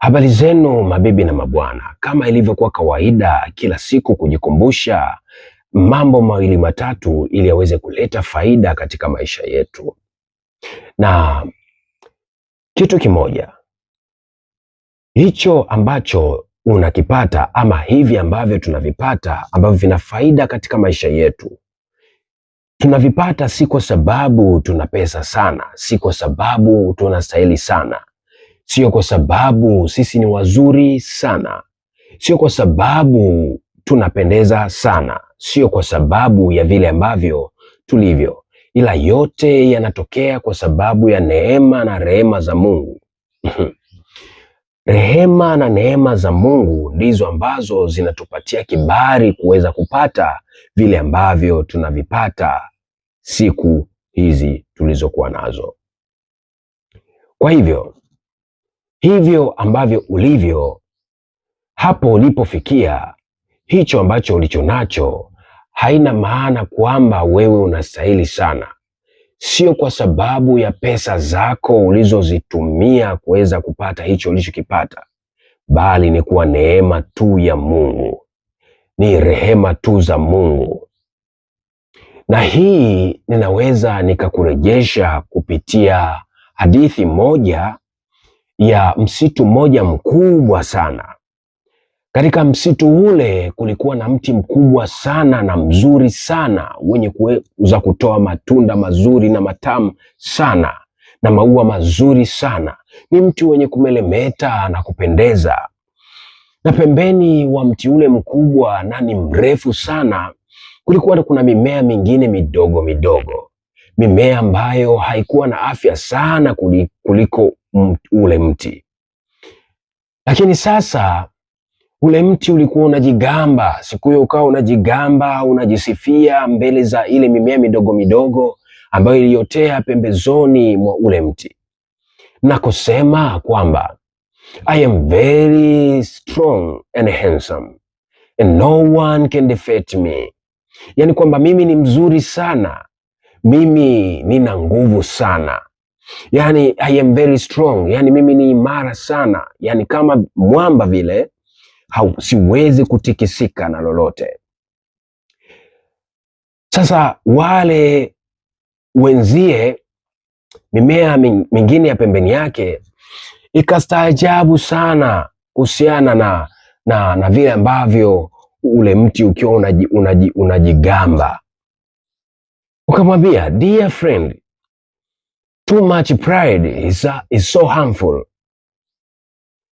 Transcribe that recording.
Habari zenu mabibi na mabwana, kama ilivyokuwa kawaida kila siku kujikumbusha mambo mawili matatu ili yaweze kuleta faida katika maisha yetu. Na kitu kimoja hicho ambacho unakipata ama hivi ambavyo tunavipata ambavyo vina faida katika maisha yetu, tunavipata si kwa sababu tuna pesa sana, si kwa sababu tunastahili sana, sio kwa sababu sisi ni wazuri sana, sio kwa sababu tunapendeza sana, sio kwa sababu ya vile ambavyo tulivyo, ila yote yanatokea kwa sababu ya neema na rehema za Mungu. Rehema na neema za Mungu ndizo ambazo zinatupatia kibali kuweza kupata vile ambavyo tunavipata siku hizi tulizokuwa nazo. Kwa hivyo, hivyo ambavyo ulivyo hapo ulipofikia, hicho ambacho ulicho nacho, haina maana kwamba wewe unastahili sana. Sio kwa sababu ya pesa zako ulizozitumia kuweza kupata hicho ulichokipata, bali ni kuwa neema tu ya Mungu, ni rehema tu za Mungu. Na hii ninaweza nikakurejesha kupitia hadithi moja ya msitu mmoja mkubwa sana. Katika msitu ule kulikuwa na mti mkubwa sana na mzuri sana wenye kuweza kutoa matunda mazuri na matamu sana na maua mazuri sana. Ni mti wenye kumelemeta na kupendeza. Na pembeni wa mti ule mkubwa na ni mrefu sana, kulikuwa kuna mimea mingine midogo midogo, mimea ambayo haikuwa na afya sana kuliko ule mti. Lakini sasa ule mti ulikuwa unajigamba, siku hiyo ukawa unajigamba, unajisifia mbele za ile mimea midogo midogo ambayo iliotea pembezoni mwa ule mti na kusema kwamba "I am very strong and handsome and no one can defeat me", yaani kwamba mimi ni mzuri sana, mimi nina nguvu sana, yani I am very strong, yani mimi ni imara sana, yani kama mwamba vile, siwezi kutikisika na lolote. Sasa wale wenzie mimea mingine ya pembeni yake ikastaajabu sana kuhusiana na vile ambavyo ule mti ukiwa unajigamba. Ukamwambia, "Dear friend, too much pride is so harmful."